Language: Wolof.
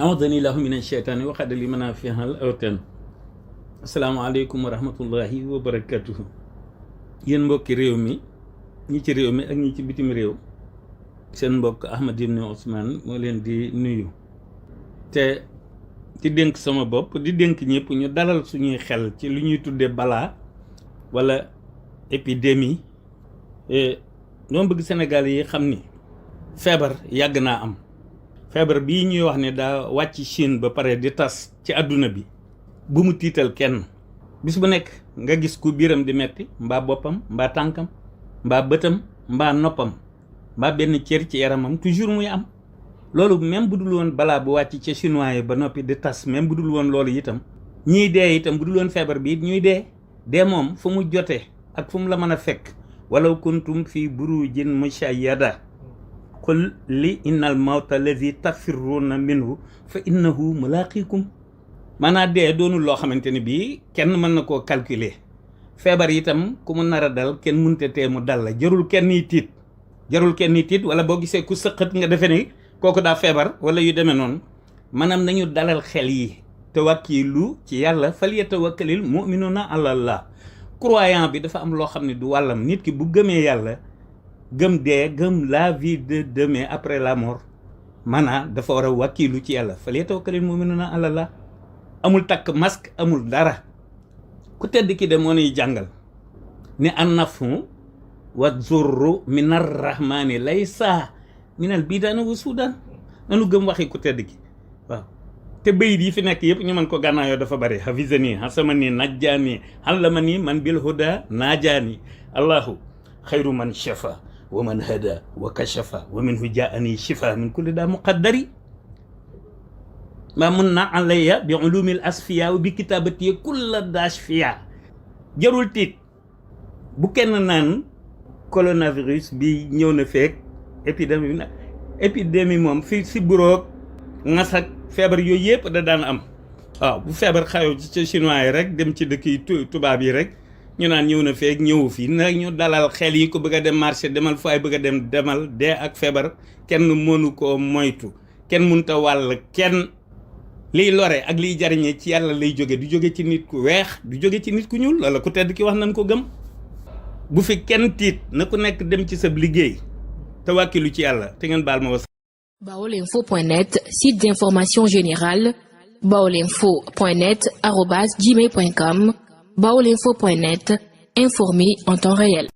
awadani lahu min asheytaani waxada li mën a fixal awten asalaamaaleykum wa rahmatullahi wa barakatuhu yéen mbokki réew mi ñi ci réew mi ak ñi ci bitim réew seen mbokk Ahmad Ibn Ousmane moo leen di nuyu te di dénk sama bopp di dénk ñëpp ñu dalal suñuy xel ci lu ñuy tuddee balaa wala épidémie ñoo bëgg Sénégal yi xam ni feebar yàgg naa am feebar bii ñuy wax ne daa wàcc Chine ba pare di tas ci àdduna bi bu mu tiital kenn bis bu nekk nga gis ku biiram di metti mbaa boppam mbaa tànkam mbaa bëtam mbaa noppam mbaa benn cër ci yaramam toujours muy am loolu même bu dul woon balaa bu wàcc ca chinois yi ba noppi di tas même bu dul woon loolu itam ñiy dee itam bu dul woon feebar bi it ñuy dee moom fu mu jotee ak fu mu la mën a fekk walaw kuntum fii burujin mushayyada qul li innal mawta allazi tafirruuna minhu fa innahu mulaqikum maanaam dee doonul loo xamante ni bii kenn mën na koo calculer feebar itam ku mu nar a dal kenn mënut tee mu dal la jarul kenn yi tiit wala boo gisee ku sëqat nga defe ni kooku daa feebar wala yu demee noonu maanaam nañu dalal xel yi te wakkilu ci yàlla fal yatawakkalil mu'minuuna ala Allah croyant bi dafa am loo xam ne du wàllam nit ki bu gëmee yàlla gëm dee gëm la vie de demain après la mort maanaam dafa war a wakkilu ci yàlla fal yatawakkalil mu'minuuna ala Allah amul takk masque amul dara ku tedd ki de moo nuy jàngal ni an nafu wa zurru min arrahmani laysa minal bidaani wa suudaan nanu gëm waxi ku tedd ki waaw te bayit yi fi nekk yëpp ñu mën ko gànnaayoo dafa bari hafizani hasamani najjaani allamani man bil huda najaani allahu xayru man shafa wa man hada wa kashafa wa minhu jaani shifa min kulli daa muqaddari maa mun na alayya bi ulumil asfiya bi kitabati kulla dashfiya jarul tiit bu kenn naan coronavirus bi ñëw na feek épidémie moom fi si buroog ngasak feebar yooyu yëpp da daan am waaw bu feebar xaw ci chinois yi rek dem ci dëkk yi tubaab yi rek ñu naan ñëw na feek ñëwu fii nag ñu dalal xel yi ko bëgg a dem marché demal fu ay bëgg a dem demal dee ak feebar kenn mënu koo moytu kenn mënta wàll kenn liy lore ak liy jariñe ci yàlla lay jóge du jóge ci nit ku weex du jóge ci nit ku ñuul wala ku tedd ki wax nañ ko gëm bu fi kenn tiit na ku nekk dem ci sa liggéey te wàkkilu ci yàlla te ngeen baal ma was baolinfo.net, site d'information générale, baolinfo.net, @gmail.com, baolinfo.net, informé en temps réel.